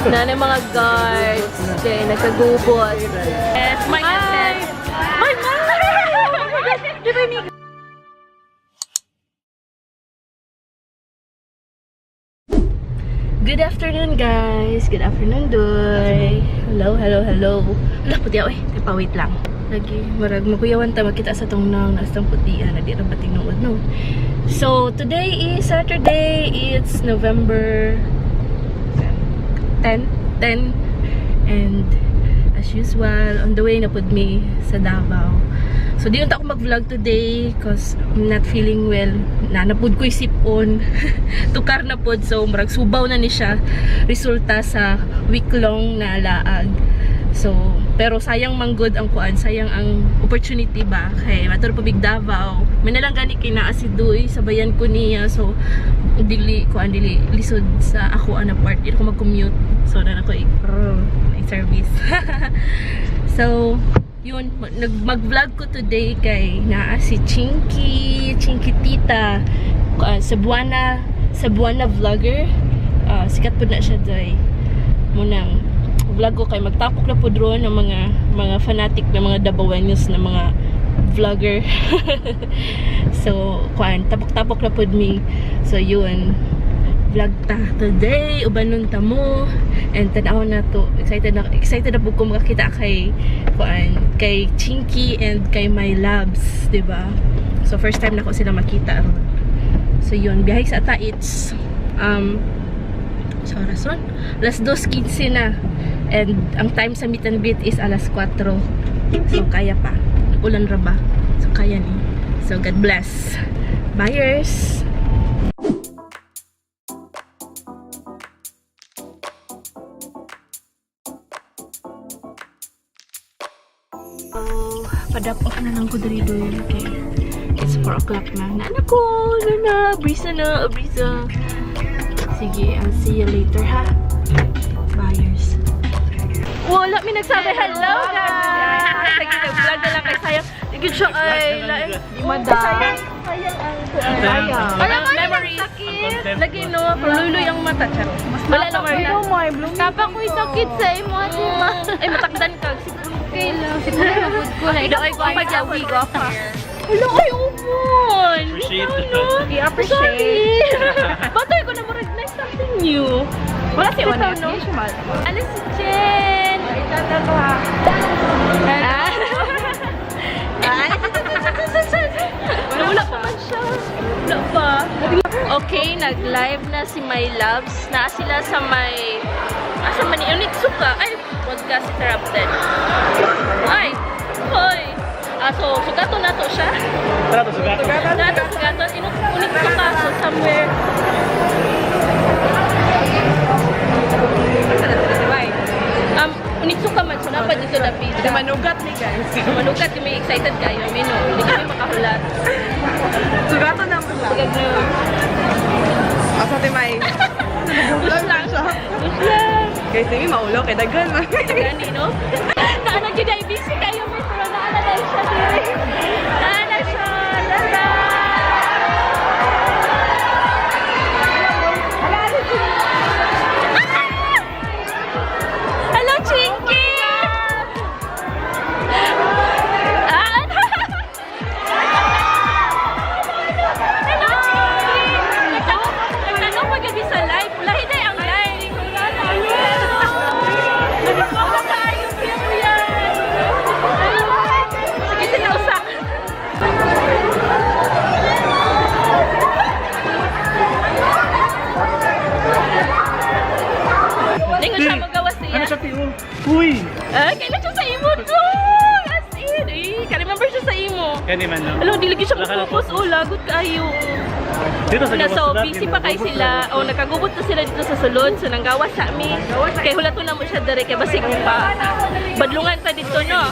Na ng mga guards. Okay, nagkagubot. Yes, my goodness. My God! Di ba may Good afternoon, guys. Good afternoon, Doy. Hello, hello, hello. Hala, puti ako eh. Teka, wait lang. Lagi, marag makuyawan ta makita sa tong nang nasa tong puti na di ra ba tinuod, no? So, today is Saturday. It's November 10, 10. And as usual, on the way na pud mi sa Davao. So, di unta ako mag-vlog today cause I'm not feeling well. Nanapud ko sipon. Tukar na pod. So, murag subaw na ni siya. Resulta sa week-long na laag. So, pero sayang manggod ang kuan, sayang ang opportunity ba kay matur pa big Davao. May nalang gani kay naa si Duy, sabayan ko niya. So, dili kuan dili lisod sa ako ana part. Di ako mag-commute. So, na ako may service. So, yun, mag-vlog ko today kay naa si Chinky, Chinky Tita, Cebuana, Cebuana vlogger. Sikat po na siya doy. Munang vlog ko kay magtapok na po drone ng mga fanatic na mga Dabawenyos na mga vlogger. So, kuan, tapok-tapok na pod mi. So, yun. Vlog ta today, ubanon ta mo and tan-aw na to. Excited na po ko makakita kay kuan, kay Chinky and kay My Labs, 'di ba? So first time na ko sila makita ron. So yun, biyahe sa ata it's sa orason, alas 2:15 na. And ang time sa meet and greet is alas 4. So kaya pa. Ulan ra ba? So kaya ni. So God bless. Buyers. So, padap off na lang ko diri doy. Okay. It's 4 o'clock na. Nana ko! Nana! Brisa na! Brisa! Sige, I'll see you later ha. Buyers. Wala, may nagsabi hello guys! Sige, nag-vlog na lang kay sayang. Sige siya ay... Di madam. Sayang, sayang ang... Sayang. Alam mo, memories. Lagi no, pero luloy ang mata. Charot. Wala na Marla. Tapa ko'y sakit sa imo, ate ma. Ay, matakdan ka. Okay lang. Siguro nabud ko na. Ikaw ay gwapa dyan. Gwapa. Hello, ay, umon! Appreciate Ikaw, no? I-appreciate. Sorry! Batoy ko na mo nice something new. Wala si Bitaw, Onet. no? Ano si Jen? Ah. Wala pa man siya. Wala pa. Okay, nag-live na si My Loves. Na sila sa may... Asa man ni Onitsuka. Ay, podcast interrupted. Ay! Hoy! Ah, so, sugato na to siya. Tara to, sugato. Nato sugato. Onitsuka. So, somewhere. Onitsuka man. So, dapat dito dapita. Manugat ni guys. Manugat, yung may excited kayo. May no. Hindi kami makahulat. Sugato na mo siya. Pagag na. Asa ti may. Push lang. Push lang. Guys, hindi maulo kay daghan man. Gani, no? Naana gyud ay busy kayo may pero naana na siya dire. Naana siya. Lara. Hello, Chinky! Ah, Hello, Chinky! Nagtanong pa gabi sa live. Lahi na ang live. Wala kayo, kuya, kuya. Sige, sinausa. Hindi ko siya magawa siya. Ano siya, Tiyo? Uy! Ah, kailan siya sa imo dong? As in, eh, ka-remember siya sa imo. Kani man, no? Alo, di lagi siya Wala ka na mag-focus. Oh, lagot kayo. Dito sa Na, gawas so, sugat, busy yun, pa kay nagubot sila. na. Oh, nakagugot na sila dito sa sulod. So, nanggawa sa amin. Kay hulato na mo siya dere. Kay basig pa. Badlungan ta dito, no?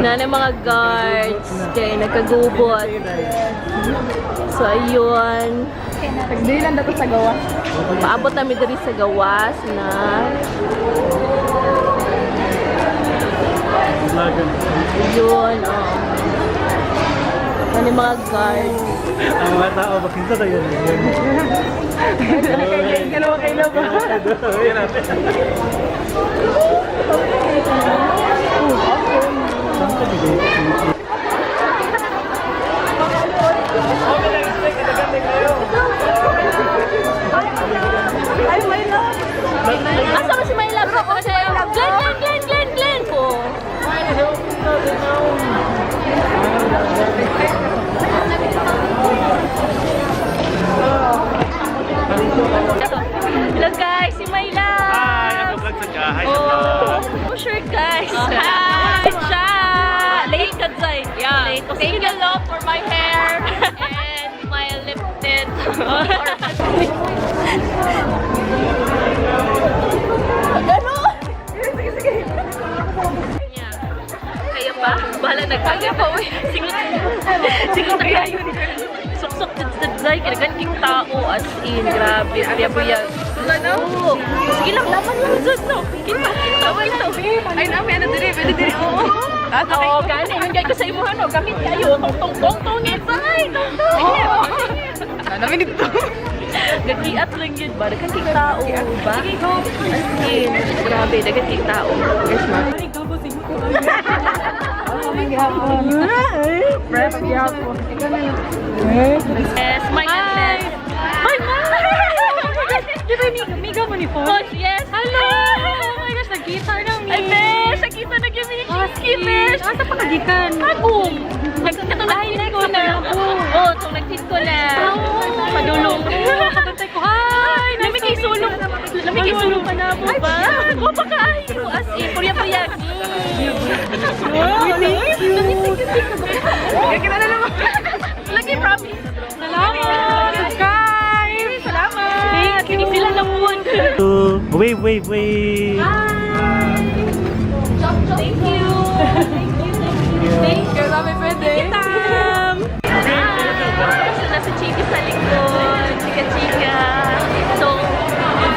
Na mga guards. Kay nagkagubot. So, ayun. Hindi lang dato sa gawa. Paabot namin diri sa gawas na Vlogger. Yun, oh. Ano yung mga guard. Ang mga tao, makinsa tayo. Dalawa kayo na ba? Ayan natin. Saan ka dito? Ay, may love. Asa ba si My Love? Glenn, Glenn, Glenn, Glenn, Glenn po. Hello guys, si My Love. Hi! Ako vlog sa ka. Hi sa vlog. Oh, sure guys. Hi! Siya! Late ka, Zay. Yeah. Late. O, Thank sige you, love, for my hair and my lip tint. Ano? Kaya pa? Bahala na. Kaya pa, uy. Singot. Singot na kayo. Suksok sa Zay. Kinagan king tao. As in, grabe. Buya-buya. Ano? Sige lang, laban lang dyan, no? Kita, kita, kita. Ay, nami, ano diri? Pwede diri. Oo. Ah, sakay Oo, gani. Yung gay ko sa imuha, no? Gamit kayo. Tong, tong, tong, tong, eh, Zay. Tong, tong. Nami dito. Gagiat lang yun ba? Daghang kay tao ba? As in, grabe, daghang kay tao. Guys, ma. Fresh gihapon. Yes, my goodness. Hi, ma! Di ba miga mo ni Paul? Oh, yes. Hello! Oh my gosh, nag-guitar na mi. Ay, besh! Nakita na gyud ni Chinky, besh! Asa pa kagikan? Tagum! Nagkatong ko na. Oo, itong nag-tweet ko na. Padulong. Pagkantay ko, hi! Lami kay sulong. Lami kay sulong pa na mo ba? Guwapa ka ayo. As in, purya-purya. Uy, thank you. Kaya kita na naman. Lagi promise. Salamat! Subscribe! Salamat. Thank you. Sila na po. Wave, wave, wave! Thank you. Thank you. Thank you. Thank you. Kaya namin pwede. Tam! So, nasa Chiki sa likod. Chika-chika. So,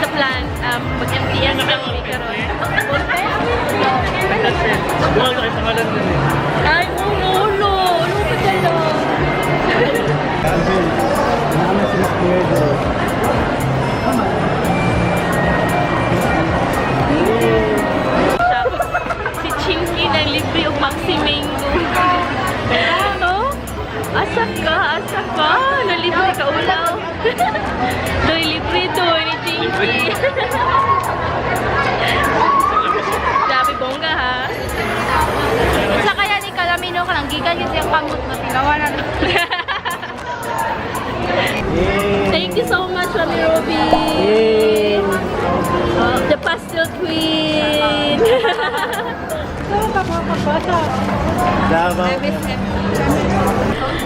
the plan, mag-MTS lang kami karon. Buwag na kayo pangalan nun eh. Ay, ulo! Ulo ka dyan, Naman sila clear doon. Si Chinky ng libre og Maxi Mango. Ano? Asa ka? Asa ka? Nalibre ka ulaw. Doy, libre doy ni Chinky. Grabe bongga ha. Sa kaya ni Kalamino ka lang, gikan yun siyang pamut na tinawanan. Thank you so much, Mami Ruby. Oh, the pastel queen. Davao.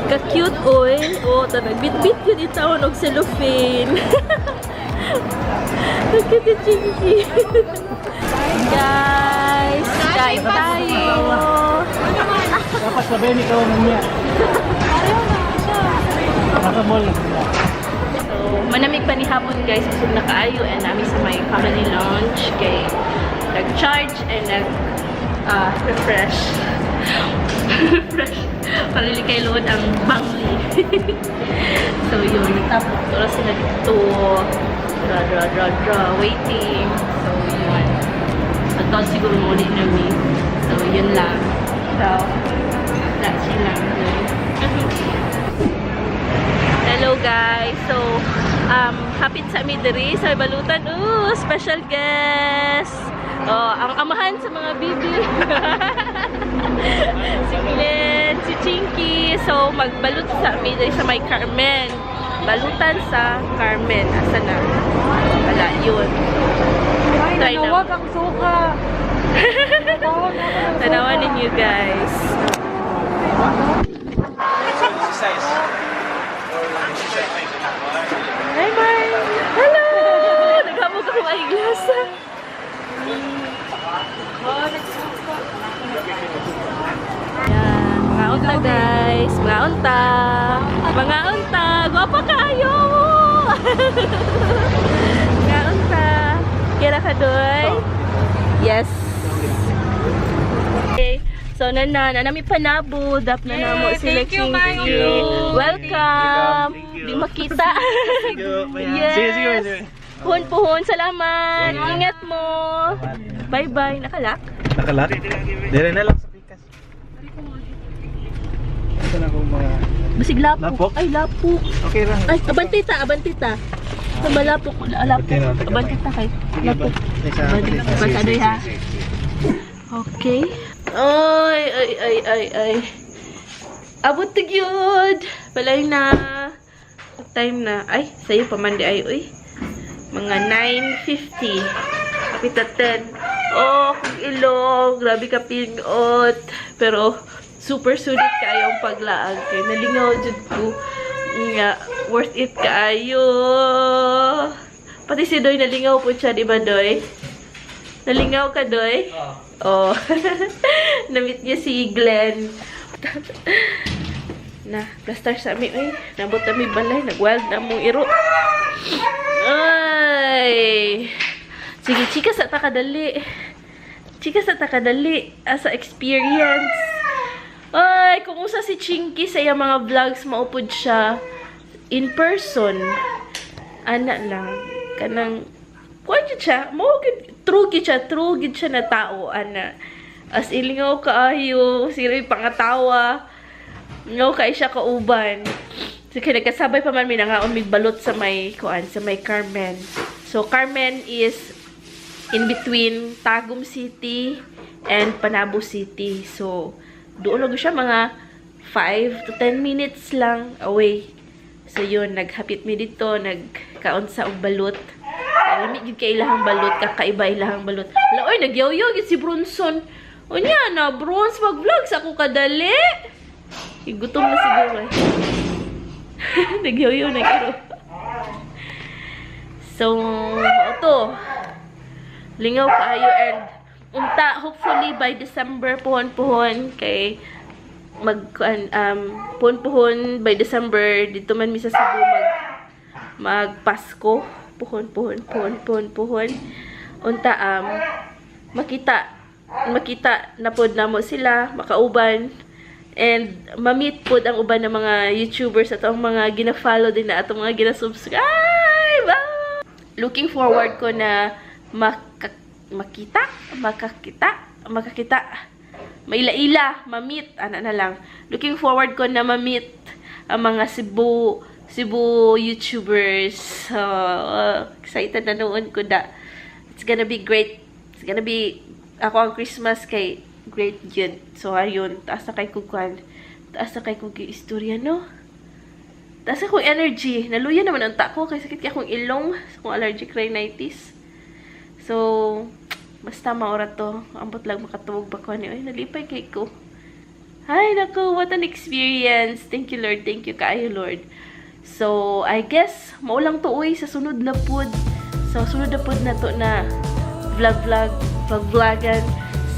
Ka-cute, oy. Oh, tanag bit-bit yun itawon og cellophane. Ang cute ni Chinky. Guys, kain tayo. Dapat sabihin ikaw ang niya. Nasa mall na sila. So, manamig pa ni hapon guys, busog na kaayo and nami sa may family lounge kay nag-charge and nag refresh. Refresh. Para dili kay load ang bangli. So yun, nagtapos ko na sila dito. Draw, draw, draw, draw, waiting. So yun. At siguro muli na mi. So yun lang. So, that's yun lang. Hello guys. So, hapit sa mi diri sa balutan. Ooh, special guest. Oh, ang amahan sa mga bibi. Si Glenn, si Chinky. So, magbalut sa mi diri sa may Carmen. Balutan sa Carmen. Asa na? Wala, yun. Ay, Try na. nanawag ang suka. Nanawag ako ng suka. Tanawan ninyo guys. Hi, bye! Hello! Naghamog ako eyeglass. Yan. Mga unta, guys. Mga unta. Mga unta. Gwapa kayo! Mga unta. Kira ka, Doy? Yes. Okay. So na nami Panabo, dap na namo sila. Thank you, Chinky. Mang. Thank you. Welcome. Thank you. Di makita. Thank you. Yes. Sige, sige, sige. Puhon puhon, salamat. Ingat mo. Bye-bye. Nakalak? Nakalak? Dire na lang sa pikas. Ito na akong mga. Basig lapok. Lapok? Ay, lapok. Okay lang. Ay, abantita, abantita. Malapok, lapok. Abante na, taga- Abantita kay. Lapok. Sige ba? Basta doy ha. Okay. Ay, ay, ay, ay, ay. Abot na gyud. Balay na. Time na. Ay, sayo pa man di ay, uy. Mga 9:50. Kapita 10. Oh, kung ilong. Grabe ka pingot. Pero, super sulit kaayo ang paglaag. Kay nalingaw jud ko. Nga, worth it kaayo. Pati si Doy nalingaw po siya, di ba, Doy? Nalingaw ka, Doy? Oo. Oh. Na-meet niya si Glenn. Na, plaster sa amin. Ay, nabot na balay. Nag-wild na mong iro. Ay! Sige, chika sa takadali. Chika sa takadali. Asa experience. Ay, kung usa si Chinky sa iyang mga vlogs, maupod siya in person. Ana lang. Kanang, kuwan jud siya. Mo gid true gid siya, true gid siya na tao ana. As ilingaw kaayo, sige pangatawa. Ngaw kay siya kauban. So, kaya nagkasabay pa man mi nangaon mig balot sa may kuan, sa may Carmen. So Carmen is in between Tagum City and Panabo City. So doon lang siya mga 5 to 10 minutes lang away. So yun, naghapit mi dito, nagkaon sa og balot. Lami gyud kay ilahang balot, kakaiba ilahang balot. Hala, oy, nagyawyaw gyud si Bronson. Unya na, Brons, mag-vlog sa ako kadali. Gutom na siguro eh. Nagyawyaw na iro. So, mao to. Lingaw kaayo and unta hopefully by December puhon-puhon kay mag puhon-puhon by December dito man mi sa Cebu mag magpasko, puhon puhon puhon puhon puhon, unta makita makita na pod namo sila makauban and ma-meet pod ang uban ng mga YouTubers at ang mga gina-follow din na atong mga gina-subscribe. Ah! Looking forward ko na makita, makakita, makakita, maila-ila, ma-meet, ana na lang. Looking forward ko na ma-meet ang mga Cebu, Cebu YouTubers. So, excited na noon ko da. It's gonna be great. It's gonna be, ako ang Christmas kay great yun. So, ayun, taas na kay kugkwan. Taas na kay kug istorya, no? Taas akong energy. Naluya naman ang tako kay sakit kay akong ilong. Sa akong allergic rhinitis. So, basta maura to. Ambot lang makatuwag ba ko ni. Ay, nalipay kay ko. Ay, naku, what an experience. Thank you, Lord. Thank you kaayo, Lord. So, I guess, maulang to, uy, sa sunod na pud. So, sunod na pud na to na vlog, vlog, vlog, vlogan.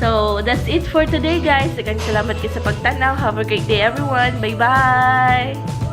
So, that's it for today, guys. Daghang salamat kayo sa pagtanaw. Have a great day, everyone. Bye-bye!